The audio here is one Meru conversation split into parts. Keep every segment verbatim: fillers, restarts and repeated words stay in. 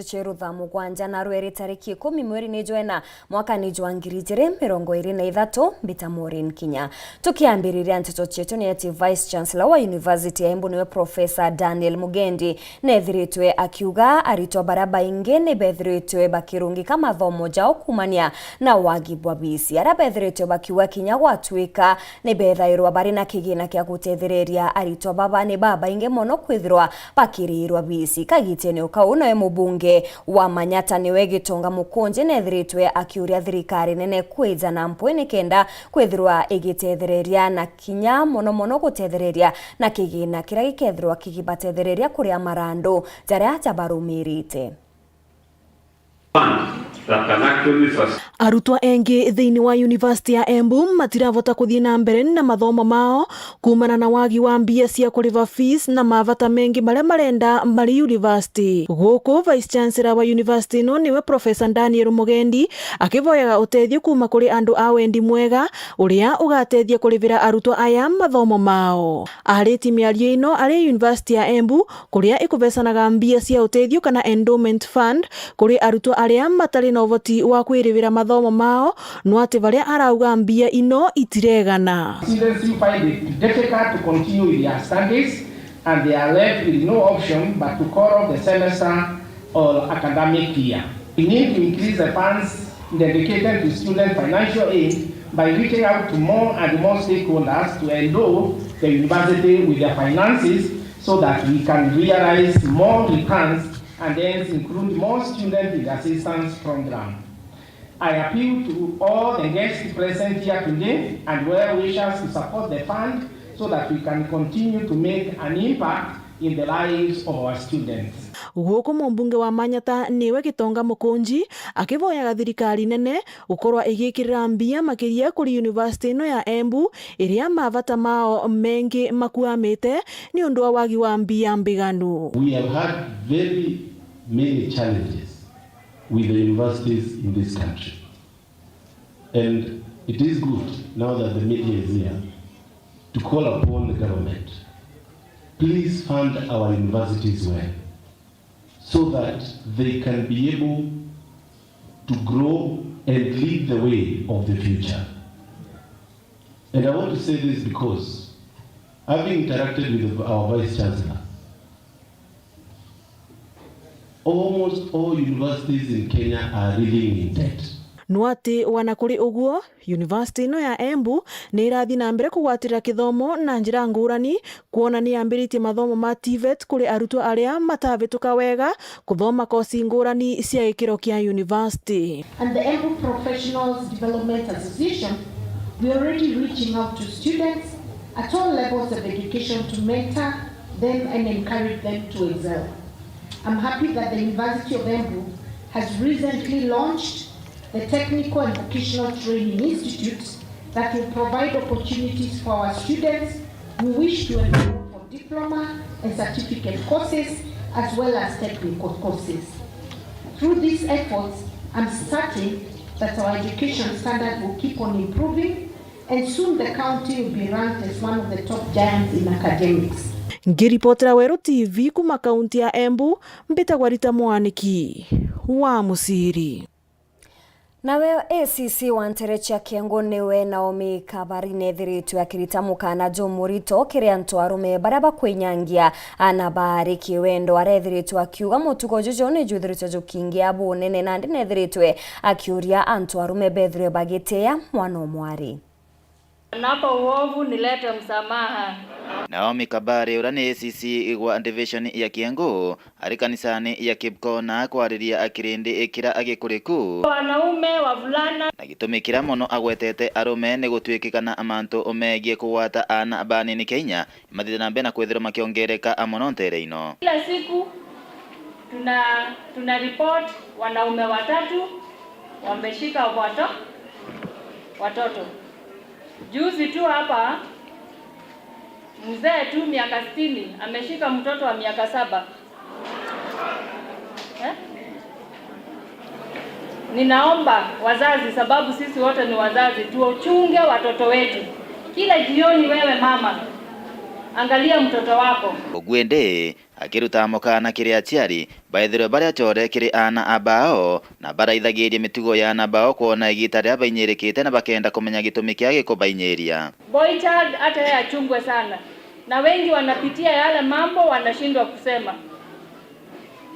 Cheru thaa mugwanja na rweri tariki ikumi mweri ni jwena mwaka ni jwa ngiri ijiri mirongo iri na ithatu, mbita Maureen Kinya. Tukiambiriria nteto cietu ni ati Vice Chancellor wa University ya Embu niwe Professor Daniel Mugendi nethiritwe akiuga aritwa baria baingi ni bethiritwe bakirungika mathomo jao kumania na wagi bwa bisi. Aria bethiritwe bakiuga kinya gwatuika ni bethairwa bari na kigina kia gutethereria aritwa baba ni babaingi mono kwithirwa bakiriirwa bisi. Kagitene o kau, nawe mubunge wa Manyata niwe Gitonga Mukunji nethiritwe akiuria thirikari nene kwija na mpwi nikenda kwithirwa igitethereria na kinya mono mono gutethereria na kigina kiria gikethirwa kigibatethereria kuria marandu jaria jabarumirite. Arutwa engi thiini wa University ya Embu matiravota kuthii na mbere na mathomo mao kumana na wagi wa mbia cia kuriva fees na mavata mengi maria marenda mari university. Guku Vice Chancellor wa university ino niwe Professor Daniel Mugendi akivoyaga utethio kuma kuri andu a wendi mwega uria ugatethia kurivira arutwa aya mathomo mao. Ariti miario ino ari University ya Embu kuria ikuvecanaga mbia cia utethio kana endowment fund kuri arutwo aria matari na uvoti wa kwirivira mathomo mao, no ati baria arauga mbia ino itiregana. Students who find it difficult to continue with their studies and they are left with no option but to call off the semester or academic year. We need to increase the funds dedicated to student financial aid by reaching out to more and more stakeholders to endow the university with their finances so that we can realize more returns and hence include more students in the assistance program. I appeal to all the guests present here today and well wishers to support the fund so that we can continue to make an impact in the lives of our students. Guku mumbunge wa Manyata niwe Gitonga Mukunji akivoyaga thirikari nene gukorwa igikirira mbia makiria kuri university ino ya Embu iria mavata mao mengi makuamite ni undu wa wagi wa mbia mbiganu. We have had very many challenges with the universities in this country. And it is good, now that the media is here, to call upon the government, please fund our universities well so that they can be able to grow and lead the way of the future. And I want to say this because, having interacted with our Vice Chancellor, almost all universities in Kenya are living in debt. No ati wana kuri uguo, university ino ya Embu ni irathi na mbere kugwatirira kithomo na njira ngurani, kwona ni yambiritie mathomo ma TVET kuri arutwo aria matavituka wega kuthoma kosi ngurani cia gikiro kia university. And the Embu Professionals Development Association, we are already reaching out to students at all levels of education to mentor them and encourage them to excel. I'm happy that the University of Embu has recently launched the Technical and Vocational Training Institute that will provide opportunities for our students who wish to enroll for diploma and certificate courses as well as technical courses. Through these efforts, I'm certain that our education standard will keep on improving and soon the county will be ranked as one of the top giants in academics. Ngiripotera Weru TV kuma kaunti ya Embu, mbitagwa Rita Mwaniki wa Musiri. Nawe A C C wa ntere cia Kiengu niwe Naomi Kabari nethiritwe akirita mukana jumurito kiri antu arume baria bakwinyangia ana baari kiwendo. Arethiritwe akiuga mutugo juju ni juthiritwe jukingia bunene, nandi nethiritwe akiuria antu arume bethirwe bagitia mwana o mwari. Naomba uovu nilete msamaha. Naomi Kabari, uria ni A C C gwa division ya Kiengu, ari kanisani ya Kipkona kwariria kirindi kiria agikuri ku. Wanaume, wavulana. Na gitumi kiria mono agwetete arume ni gutuikikana mantu megie kugwata aana banini Kenya, mathithie na mbere na kwithirwa makiongereka mono ntere ino. Kila siku tuna, tuna report wanaume watatu wameshika watoto, watoto. Juzi tu hapa, mzee tu miaka sitini ameshika mtoto wa miaka saba. Eh? Ninaomba wazazi, sababu sisi wote ni wazazi, tuchunge watoto wetu. Kila jioni wewe mama, Angalia mtoto wako. Uguo indi, akirutaga mukaana kiri aciari, baithirwe bari acore kiri aana a baao, na baraithagiirie mitugo ya aana baao kwona igiita riria bainyirikite na bakenda kumenya gitumi kia gikubainyiriria. Boy child hata yeye achungwe sana, na wengi wanapitia yale mambo, wanashindwa kusema.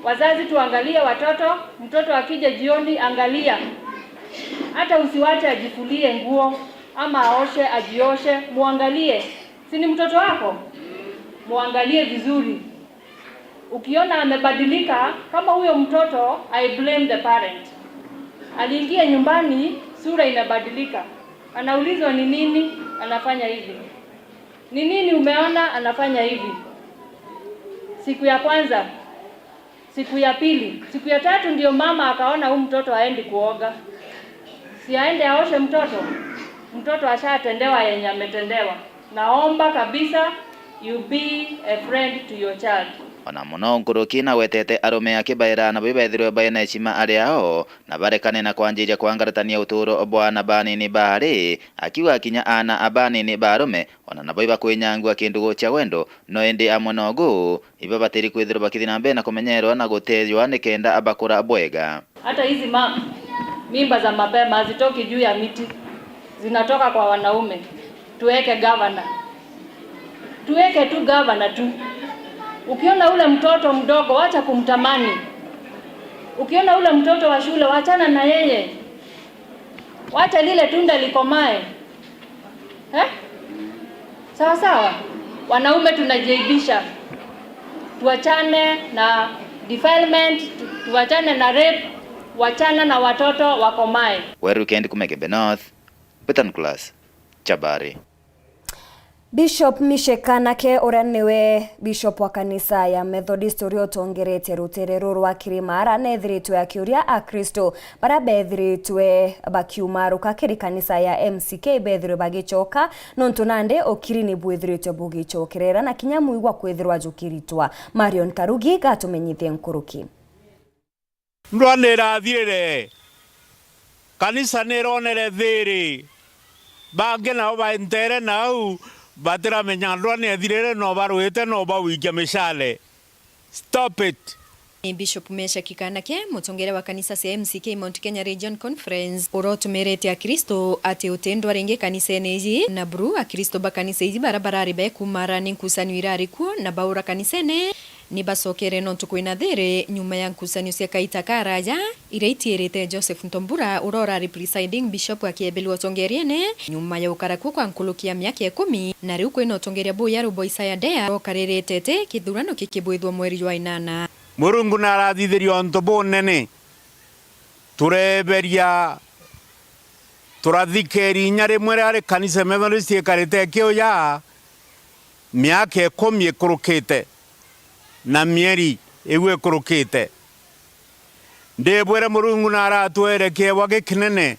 Wazazi, tuangalie watoto. Mtoto akija jioni, angalia, hata usiwache ajifulie nguo ama aoshe, ajioshe, muangalie. Si ni mtoto wako? Muangalie vizuri. Ukiona amebadilika kama huyo mtoto, I blame the parent. Aliingia nyumbani, sura inabadilika. Anaulizwa ni nini, anafanya hivi. Ni nini umeona anafanya hivi? Siku ya kwanza, siku ya pili, siku ya tatu ndio mama akaona huyu mtoto haendi kuoga. Si aende aoshe mtoto? Mtoto ashatendewa yenye ametendewa. Naomba kabisa you be a friend to your child. Ona mono nkuruki nawetete arume akibaira nabo ibethirwe baina heshima ari ao, na barekane na kwanjiria kwangaratania utuuro bwa aana banini baari, akiuga kinya aana abanini ba arume ona nabo ibakwinyaangua kindu gucia wendo, no indi amwe nogu ibabatiri kwithirwa bakithi na mbere na kumenyerwa na guteejwa nikenda bakura bwega. Hata hizi ma mimba za mapema hazitoki juu ya miti, zinatoka kwa wanaume. Tuweke gavana, tuweke tu gavana tu. Ukiona ule mtoto mdogo, wacha kumtamani. Ukiona ule mtoto wa shule, wachana na yeye, wacha lile tunda likomae. Eh? Sawa sawa, wanaume tunajiaibisha, tuachane na defilement, tu- tuachane na rape, wachana na watoto wakomae. Weru Kendi kuma Igembe North, Betan Class, Chabari. Bishop Mishe Kanake, uria niwe bishop wa kanisa ya Methodist uria utongeretie rutere ruru rwa Kirimara, nethiritwe akiuria Akristo baria bethiritwe bakiumaruka kiri kanisa ya M C K bethirwe bagicoka, nontu nandi ukiri ni bwithiritwe bugicokerera na kinya mwigua kwithirwa jukiritwa. Marion Karugi gatumenyithie nkuruki. Ndwani irathirire, kanisa nironere thiiri, bangi nao baentere nau batiramenya ndwani ethirire no barwite no bawikia micale. Stop it. Ni Bishop Meshack Kanake, mutongeria wa kanisa cia M C K Mount Kenya Region Conference, urotumirite Akristo ati utindwa ringi kanisene iji, na buru Akristo ba kanisa iji bara barari bekuumara ni nkusanio irari kuo na baura kanisene, ni bacokere nontu kwina thiiri nyuma ya nkusanio cia kaita karaaja iria itiirite. Joseph Ntombura, uria urari presiding bishop, akiebelua utongeriene nyuma ya ukara kuo kwa nkuruki ya miaka ikumi, na riu kwina utongeria buya rubwa Isaiah Ndea ukaririte ati kithurano kikibwithwa mweri jwa inana. Murungu narathithirie untu bunene. Tureberia, turathikeri inya rimwe riari kanisa Methodist ikarite ikiuja miaka ikumi ikurukite na mieri iu ikurukite. Ndibwire Murungu naratwere kiewa gikinene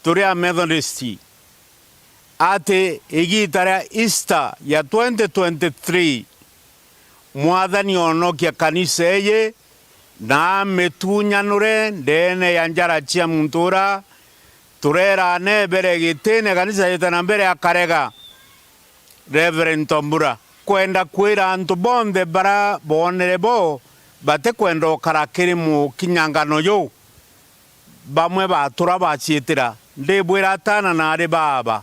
turi a Methodist, ati igiita ria Easter ya twenty twenty-three, Mwathani onokia kanisa iji na amitunyanure ndeene ya njara cia muntu ura turera nebere gitine kanisa yite na mbere akarega. Reverend Tombura, kwenda kwira antu bonthe bara boonere bo batikwenda ukara kiri mukinyangano juu, bamwe batura baciitira. Ndibwira atana na ari baaba,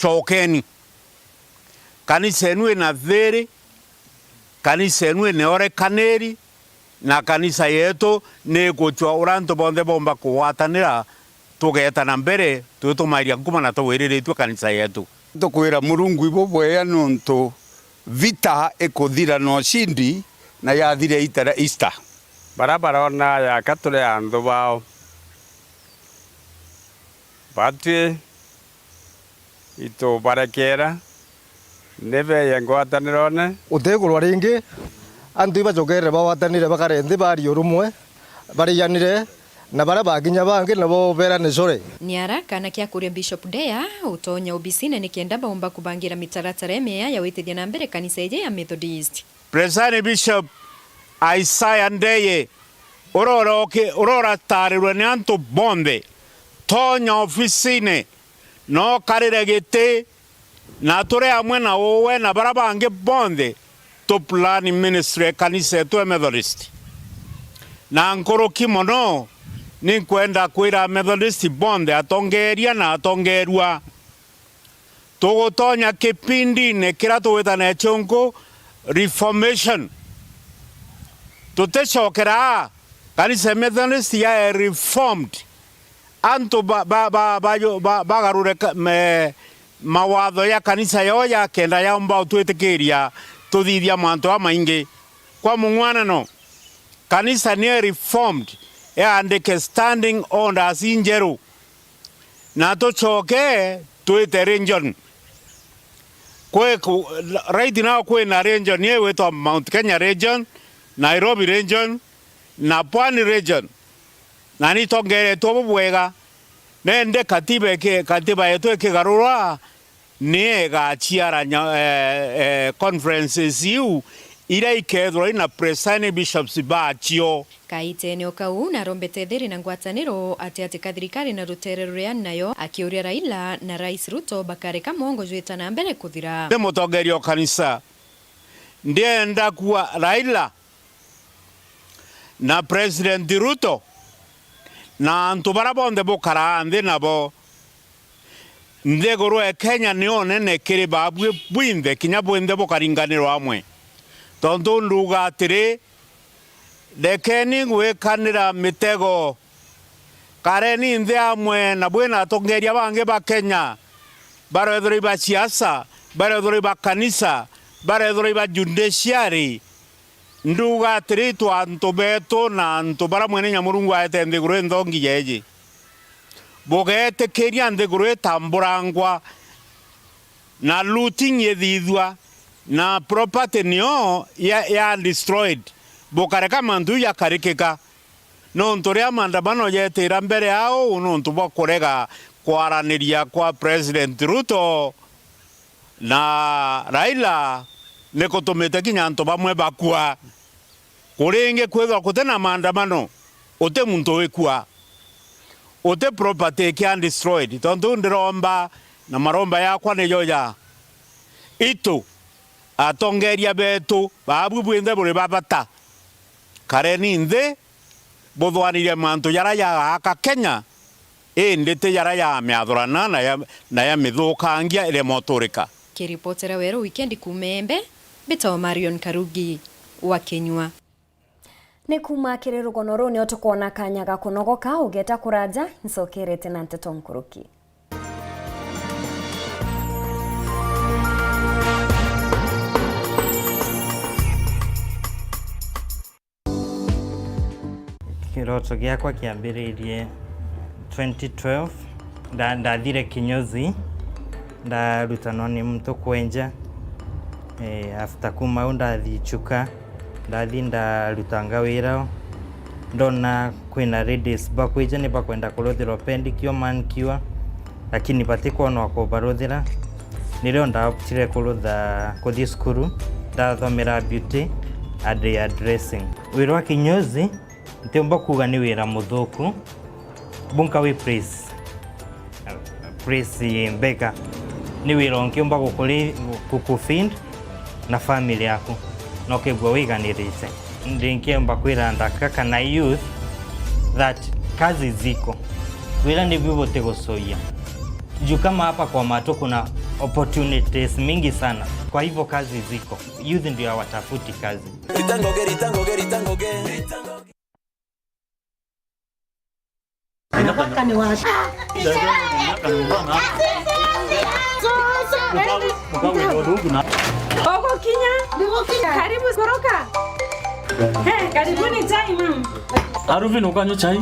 cokeni. Kanisa enu ina thiiri, kanisa enu ina urekaniri, na kanisa yetu ni igucwa uria antu bonthe boomba kugwatanira, tugeeta na mbere twitumairia nkuma na tugwiriritue kanisa yetu. Tukwira Murungu ibubwea niuntu vita ikuthira na ucindi, na yathira iita ria Easter. Bara barona yaka turi anthu bao, batwi itubarekeera, ni beeye ngwatanirone. Utigurwa ringi, antu ibacokerere bagwatanire, bakare nthi, barie urumwe, barianire, na baria bakinya bangi nabo beerane core. Ni ara kaana kia kuria Bishop Ndea utonya obisine nikenda baumba kubangira mitaratara imiea ya witithia na mbere kanisa iji ya Methodist. Presani Bishop Isaiah Ndeye, uroroke-, uroratarirwe ni antu bonthe, tonya ofisine, na ukarire giti, Na turi amwe na uwe na bara bangi bonthe tu plan ministry ya kanisa yetu ya Methodist. Na nkuruki mono, ni nkwenda kwira Methodist bonthe, atongeeria na atongeerua, tugutonya kipindine kiria tugwita na gichunku reformation. Tuticokera aa, kanisa ya Methodist yae reformed. Antu ba, ba, ba, ba, ba, bagarure ka, me, mawatho ya kanisa yao ya kenda yaumba utwitikiria tuthithia mantu jamaingi. Kwa mung'wanano, kanisa ni reformed, yaandike standing orders injeru, na tucoke twite region. Kwi ku, right now kwina region igwitwa Mount Kenya region, Nairobi region, na Pwani region. Na ni itongeeretwe bubwega. Nende katiba iki-, katiba yetu ikigarurwa, ni igaciara nya-, eh, eh, conferences iu iria ikethirwa ina presiding bishops bacio. Kaitene o kau, narombete thiri na ngwataniro ati ati ka thirikari na rutere ruria nayo, akiuria Raila na Rais Ruto bakareka mwongo jwita na mbere kuthira. Ni mutongeria o kanisa, ndienda kuwa Raila na President Ruto na antu bara bonthe bukaraa nthi nabo. Nthiguru e Kenya ni unene kiri baabui bwinthe, kinya bwinthe bukaringanirwa amwe. Tontu nduuga atiri, rekeni gwikanira mitego. Kareni nthi amwe na bwi na atongeeria bangi ba Kenya, barethirwa iba siasa, barethirwa iba kanisa, barethirwa iba judiciary. Nduuga atiri, tu antu beetu na antu bara Mwene Nyamurungu aete nthiguru inthongi jeeji, bugeetikiria nthiguru itamburangwa na looting ithithua na property nio ya, ya destroyed, bukareka mantu jau jakarikika. Nontu ria maandamano jeetira mbere ya uu, nontu bwa kurega kwaraniria kwa President Ruto na Raila, ni kutumite kinya antu bamwe bakua. Kuringi kwithirwa guti na maandamano, uti muntu wikua, uti property ikia destroyed. Tontu ndiromba, na maromba yakwa nijo ja itu, atongeeria beetu, baabu bwinthe buri ba bata, kareni nthi, buthwanirie mantu jaria jagaaka Kenya, indi ti jaria jamiathurana na ya, na yamithukangia iria moturika. Kiripotera Weru Wikendi kuuma Embe, mbitagwa Marion Karugi wa Kinyua. Ni kuuma kiri rugono ruu nio tukwona kanya ga kunogoka, ugeta kuraja, ncokerete na nteto nkuruki. Kiroto giakwa kiambiririe twenty twelve, nda-, ndathire kinyozi, ndarutanwa ni muntu kwenja. Eh, after kuma au ndathi Chuka, ndathi ndarutanga wira o. Ndona kwina ladies bakwija ni bakwenda kuruthirwa pedicure, manicure, lakini batikwona wa kubaruthira. Nirio ndaoptire kurutha kuthi cukuru, ndathomera beauty and hairdressing. Wira wa kinyozi ntiumba kuuga ni wira muthuku, bunka wi praise, praise mbega. Ni wira ungiumba gukuri-, gukufeed na family yaku, na ukigua wiganirite. Ndingiumba kwira ndaka kana youth that kazi ziko, wira nibu butigucuia. Juu kama hapa kwa Mato kuna opportunities mingi sana, kwa hivyo kazi ziko. Youth ndio hawatafuti kazi. Rita ngugi, rita ngugi, rita ngugi. Mwaka ni wa. Ugukinya. Karibu kuroka. Eh, karibuni chai, ma'am. Aruvin, ukanywa chai?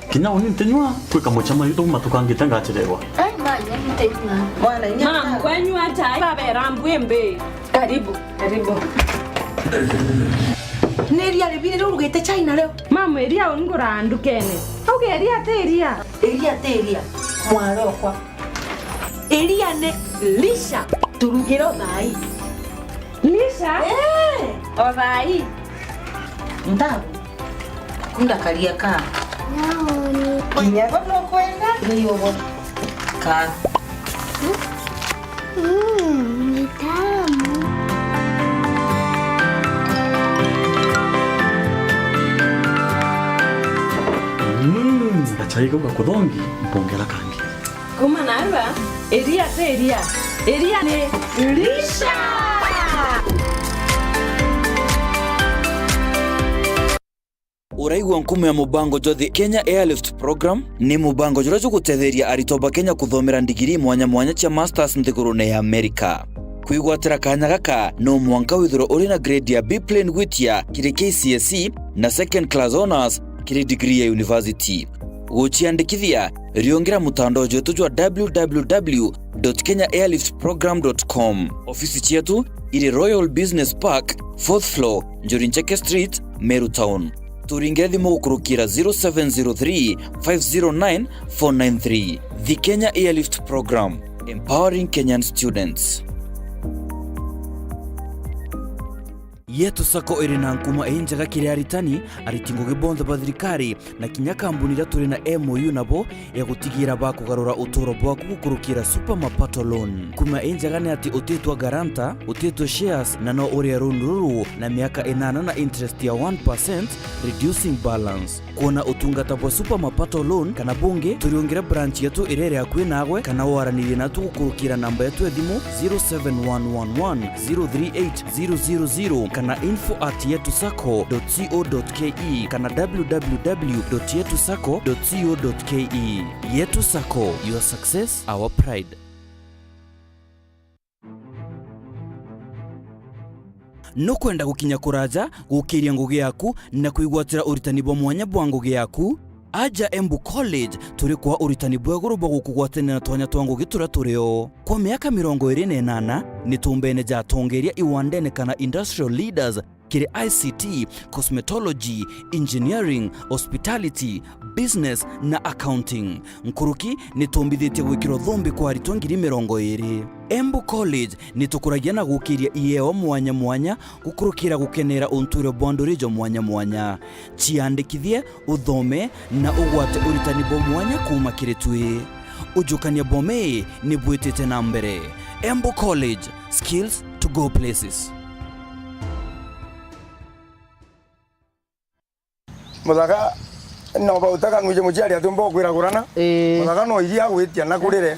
Kinya uni ntinywa, kwi kamucemani tuuma tukangite ngachererwa. Ma'am, kwenywa chai, babera mbwimbi. Karibu, karibu. Ni iria ribi riria urugite chai nario? Ma'am, iria unguraga ndukene. Auge iria ti iria. Iria ti iria, mwarokwa. Iria ni Lisha, turugire o thaai. Lisha? Eh. O thaai. Ntabu. Kunda karia ka. Naoni. Kinya bo nukwenda? Ni ubo. Ka. Mm, ni tamu. Mm, gachai kau gakuthongi, mpongera kangi. Kuma narua, iria ti iria. Iria ni lisha. Uraigua nkuma ya mubango jwa The Kenya Airlift Program? Ni mubango juria jugutetheria aritwa ba Kenya kuthomera ndigiri mwanya mwanya cia masters nthigurune ya America. Kwigwatira kanya gaka, no mwanka withirwe uri na grade ya B plain gwitia kiri K C S E na second class honours kiri degree ya university. Guciandikithia, riungira mutandao jwetu jwa w w w dot kenya airlift program dot com. Ofisi cietu iri Royal Business Park, fourth floor, Njuri Ncheke Street, Meru Town. Turingire thimu gukurukira zero seven zero three, five zero nine, four nine three. The Kenya Airlift Program, empowering Kenyan students. Yetu Sacco iri na nkuma injega kiri aritani, ariti ngugi bonthe ba thirikari, na kinya kambuni iria turi na M O U nabo, ya gutigira bakugarura uturo bwaku gukurukira Super Mapato Loan. Nkuma injega ni ati utitwa guarantor, utitwa shares, na no urie loan ruru na miaka inana na interest ya one percent, reducing balance. Kwona utungata bwa Super Mapato Loan kana bungi, turiungire branch yetu iria iri akui naagwe, kana waranirie natu gukurukira namba yetu ya thimu zero seven one one one zero three eight zero zero zero kana info at yetu sacco dot co dot ke kana w w w dot yetu sacco dot co dot ke. Yetu Sacco, your success, our pride. Nukwenda gukinya kuraja gukiria ngugi yaku na kwigwatira uritani bwa mwanya bwa ngugi yaku? Aja Embu College, turi kwa uritani bwa iguru bwa gukugwatania na twanya twa ngugi turia turio. Kwa miaka mirongo iri na inana, ni tumbene ja atongeria iwandene kana industrial leaders kiri I C T, cosmetology, engineering, hospitality, business na accounting. Nkuruki, ni tumbithitie gwikirwa thumbi kwa aritwa ngiri mirongo iri. Embu College ni tukuragia na gukiria ieo mwanya mwanya gukurukira gukenera untuire bwa nduri jwa mwanya mwanya. Ciandikithie, uthome na ugwate uritani bwa mwanya kuuma kiri twi. Ujukania bwa mii ni bwitite na mbere. Embu College, skills to go places. Muthaka, no bautaka nwije muciari ati mbokwiragurana. Ii. Muthaka no iria agwitia na kurire.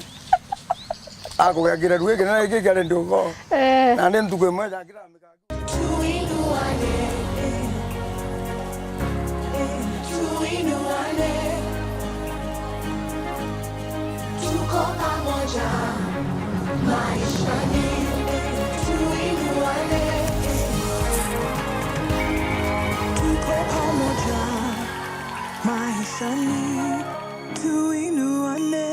Akugekire rugi kinene giki kiari ndugo. Eh. Nandi ntuku imwe jakira mikago. Tuinuane. Tuko pamoja. Maishani, tuinuane. Tuko pamoja. Maishani, tuinuane.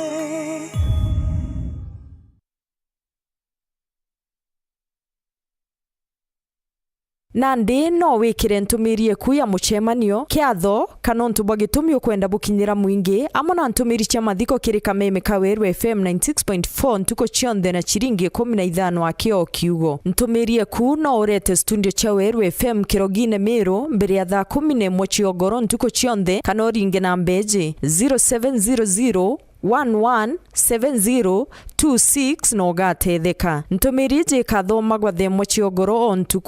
Nandi no wikire ntumiri eku ya mucemanio, kiatho, kana untu bwa gitumi ukwenda bukinyira mwingi, amwe na ntumiri cia mathiko kiri kameme ka Weru F M ninety six point four ntuku cionthe na ciringi ikumi na ithano aki o kiugo. Ntumiri eku no urete studio cia Weru F M Kirogine Miru mbere ya thaa kumi na imwe cia ugoro ntuku cionthe, kana uringe namba iji, zero seven zero zero, one one seven zero two six na ugatetheka. Ntumiri iji ikathomagwa thaa imwe cia ugoro o ntuku.